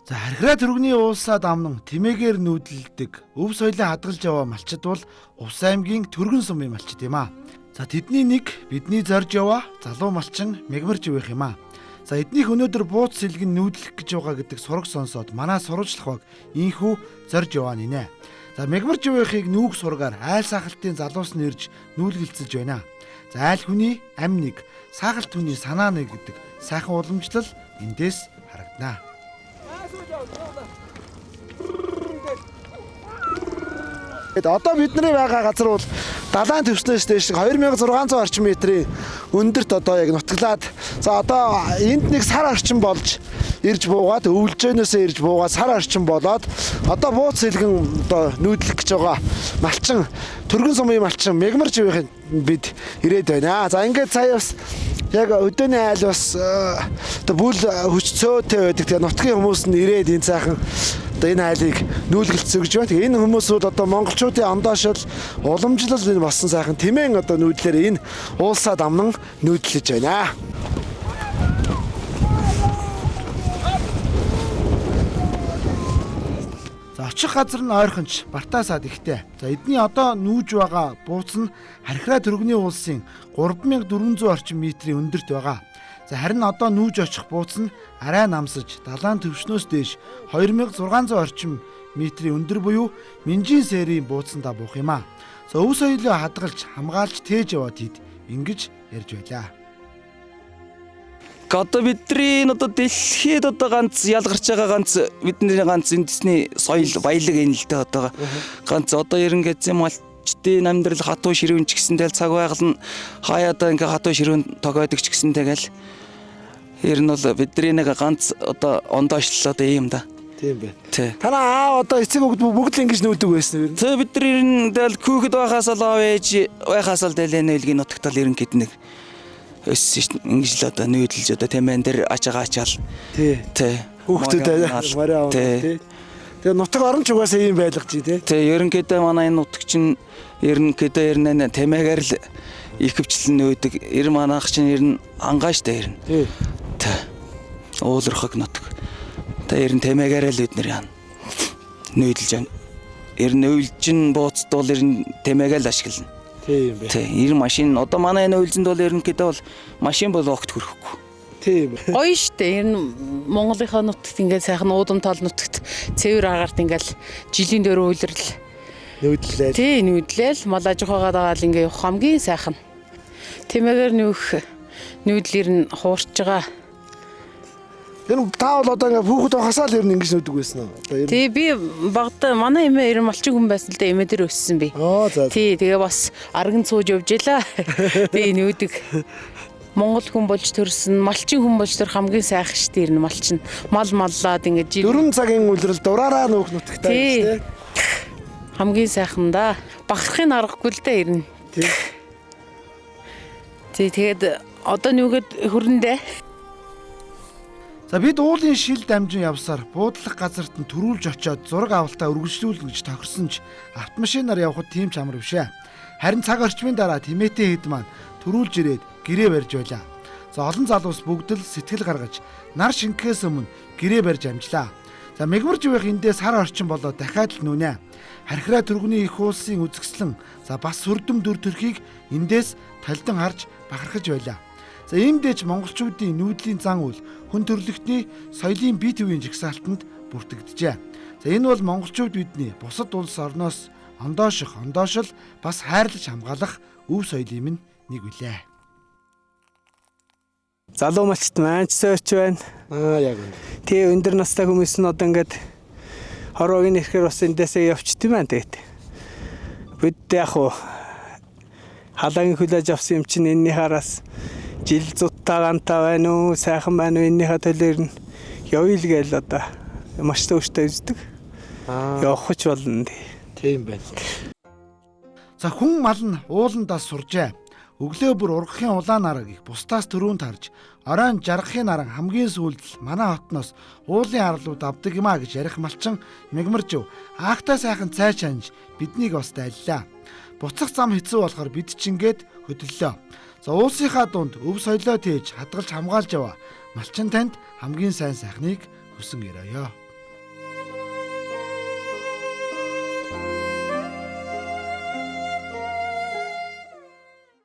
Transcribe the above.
За хархираа түргний уулсаа дамнан тэмээгээр нүүдэлдэг өв соёлоо хадгалж яваа малчид бол Увс аймгийн Түргэн сумын малчид юм аа. За тэдний нэг бидний зорж яваа залуу малчин Мягмар Живэх юм аа. За эднийх өнөөдөр бууц сэлгэн нүүдлэх гэж байгаа гэдэг сураг сонсоод манай сурвалжлах баг инхүү зорж яваа нинэ. За Мягмар Живэхийг нүүх сургаар айл сахалтын залуус нь ирж нүүлгэлцэж байна. За айл хүний ам нэг, сахалт хүний санаа нэг гэдэг сайхан уламжлал эндээс харагданаа. Одоо бидний байгаа газар бол далайн төвснөөс дээш 2600 орчим метрийн өндөрт одоо яг нутаглаад, за одоо энд нэг сар орчим болж ирж буугаад, өвлжөөнөөсөө ирж буугаад сар орчим болоод одоо бууц сэлгэн одоо нүүдлэх гэж байгаа малчин Түргэн сумын малчин Мягмар Живэхийн бид ирээд байна. За ингээд сая бас яг өдөөний айл бас одоо бүл хүч цөөтэй байдаг. Тэгээ нутгийн хүмүүс нь ирээд энэ сайхан одоо энэ айлыг нүүлгэлцсэн гэж байна. Тэгээ энэ хүмүүс бол одоо монголчуудын андоошил уламжлал энэ болсон сайхан тэмээн одоо нүүдлээр энэ уулсаа дамнан нүүдлэж байна. За очих газар нь ойрхонч Бартаа сад ихтэй. За эдний одоо нүүж байгаа бууц нь хархираа түргний уулсын 3400 орчим метрийн өндөрт байгаа. За харин одоо нүүж очих бууц нь арай намсаж далайн төвшнөөс дээш 2600 орчим метрийн өндөр буюу Минжин сэрийн бууцандаа буух юм аа. За өв соёлоо хадгалж хамгаалж тээж яваа тэд ингэж ярьж байлаа. Одоо бидний одоо дэлхийд одоо ганц ялгарч байгаа ганц бидний ганц үндэсний соёл баялаг энэ л дээ одоо ганц одоо ерөнхийдөө малчдын амьдрал хатуу ширүүн ч гэсэн тэгэл цаг байгаль нь хаяа одоо ингээ хатуу ширүүн тогоодог ч гэсэн тэгэл ер нь бол бидний нэг ганц одоо ондоошлол одоо ийм да. Тийм байна. Танаа аав одоо эцэг бүгд л ингэж нүүдэг байсан юм. Тэ бид нар ер нь тэгэл хүүхэд байхаас л аав ээж байхаас л тэгэл энэ үлгийн нутагтал ерөнхийд нэг өссөн шүү дээ. Ингэж л одоо нүүдэлж одоо тэмээн дээр ачаага ачаал. Тий. Тий. Хүүхдүүд мариа тий. Тэгээ нутаг орон ч угаасаа ийм байлгаж чи тий. Тий, ерөнхийдөө манай энэ нутаг чинь ерөнхийдөө ер нь тэмээгээр л их хвчлэн нөөдөг. Ер манайх чинь ер нь ангаа штэ ер нь. Тий. Тий. Уулархаг нутаг. Тэ ер нь тэмээгээр л бид нэр яана. Нүүдэлж байна. Ер нь өвлжин бууцд бол ер нь тэмээгээ л ашиглана. Тийм бэ. Тий, ер нь машин одоо манай энэ өвлзөнд бол ерөнхийдөө бол машин бол огт хүрэхгүй. Тийм. Гоё штэ. Ер нь Монголынхаа нутагт ингээд сайхан уудам тал нутагт цэвэр агаарт ингээд жилийн дөрөв үйлрэл нүүдлээ. Тий, нүүдлээл мал аж ахуйгаа дагаал ингээд явах хамгийн сайхан. Тэмээгээр нүүх нүүдлэр нь хуурч байгаа. Тэр та бол одоо ингээд хүүхэд байхасаа л ер нь ингэж нүүдэг байсан уу? Одоо ер нь. Тий, би багада манай эмээ ер нь малчин хүн байсан л да эмээ дээр өссөн би. Аа за. Тий, тэгээ бас арган цууж явж илаа. Тий, нүүдэг. Монгол хүн болж төрсөн, малчин хүн болж төр хамгийн сайхан шүү дээ ер нь малчин. Мал маллаад ингэж жил 4 цагийн үлрэл дураараа нүүх нутагтай Тий. шүү дээ. Хамгийн сайхан да. Бахархыг аргагүй л дээ ер нь. Тий. Тий, тэгээд одоо нүгэд хөрөндөө. За бид уулын шил дамжин явсаар буудлах газарт нь төрүүлж очиод зураг авалтаа үргэлжлүүлнэ гэж тохирсон ч автомашинаар явхад тийм ч амар биш ээ. Харин цаг орчмын дараа тэмээтэй хэд маань төрүүлж ирээд гэрээ барьж байлаа. За олон залуус бүгд л сэтгэл гаргаж нар шингэхээс өмнө гэрээ барьж амжлаа. За Мягмар Живэх эндээ сар орчин болоо дахиад л нүнэ. Хархираа түргний их уулсын үзэсгэлэн за бас сүрдэм дүр төрхийг эндээс толдон харж бахархаж байлаа. За иймдээ ч монголчуудын нүүдлийн зан үйл хүн төрлөختний соёлын бие төвийн жагсаалтанд бүртгэгджээ. За энэ бол монголчууд бидний бусад улс орноос ондооших, ондоошил бас хайрлаж хамгаалах өв соёлын минь нэг үлээ. Залуу малчт маань ч сойрч байна. Аа яг үнэ. Тий, өндөр настай хүмүүс нь одоо ингээд хороогийн ирэхээр бас эндээсээ явчт юм байна тэгээд. Бид яг уу халаагийн хүлээж авсан юм чинь энэний хараас жил зуттаа гантаа байна уу, сайхан байна уу энэнийхээ төлөөр нь явъя л гээл одоо маш төвштэй үздэг. Аа. Явах ч болно. Тийм байна. За хүн мал нь ууландаа суржээ. Өглөө бүр ургахын улаан нарыг их бусдаас төрүүн тарж, оройн жаргахын наран хамгийн сүүлд л манай хотноос уулын арлууд авдаг юм а гэж ярих малчин Мягмар Жив аахтай сайхан цай чанж биднийг бас дайллаа. Буцах зам хэцүү болохоор бид ч ингээд хөдөллөө. За уулсынхаа дунд өв соёлоо тээж хадгалж хамгаалж яваа малчин танд хамгийн сайн сайхныг хүсэн өрөөё.